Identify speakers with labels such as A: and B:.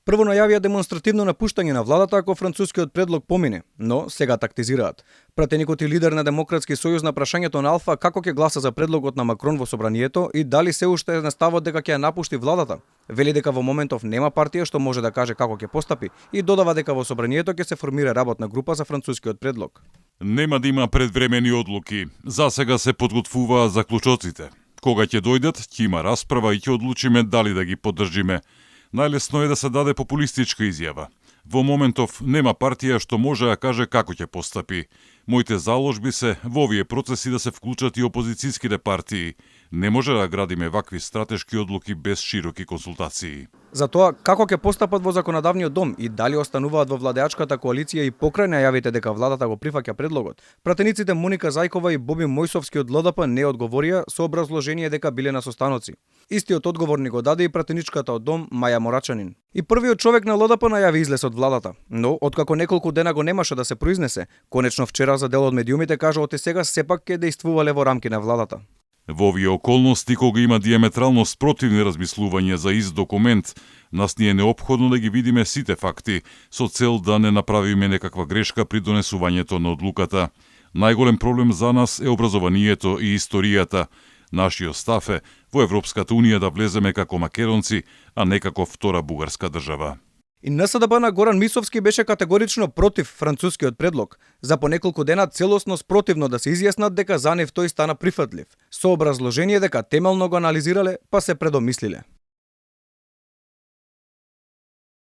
A: Прво најавија демонстративно напуштање на владата ако францускиот предлог помине, но сега тактизираат. Пратеникот и лидер на Демократски сојуз на прашањето на Алфа како ќе гласа за предлогот на Макрон во собранието и дали се уште е на ставот дека ќе ја напушти владата. Вели дека во моментов нема партија што може да каже како ќе постапи и додава дека во собранието ќе се формира работна група за францускиот предлог.
B: Нема да има предвремени одлуки. За сега се подготвуваат заклучоците. Кога ќе дојдат, ќе има расправа и ќе одлучиме дали да ги поддржиме. Најлесно е да се даде популистичка изјава. Во моментов нема партија што може да каже како ќе постапи. Моите заложби се во овие процеси да се вклучат и опозицијските партии. Не може да градиме вакви стратешки одлуки без широки консултации.
A: За тоа како ќе постапат во законодавниот дом и дали остануваат во владеачката коалиција и покрај најавите дека владата го прифаќа предлогот, пратениците Моника Зајкова и Боби Мојсовски од ЛДП не одговорија со образложение дека биле на состаноци. Истиот одговор ни го даде и пратеничката од дом Маја Морачанин. И првиот човек на ЛДП најави излез од владата, но откако неколку дена го немаше да се произнесе, конечно вчера за дел од медиумите кажа оти сега сепак ќе действувале во рамки на владата.
B: Во овие околности, кога има диаметрално спротивни размислувања за ист документ, нас ни е неопходно да ги видиме сите факти, со цел да не направиме некаква грешка при донесувањето на одлуката. Најголем проблем за нас е образованието и историјата. Нашиот став е во Европската Унија да влеземе како македонци, а не како втора бугарска држава.
A: И НСДП на Горан Мисовски беше категорично против францускиот предлог. За по неколку дена целосно спротивно да се изјаснат дека за нив тој стана прифатлив, со образложение дека темелно го анализирале па се предомислиле.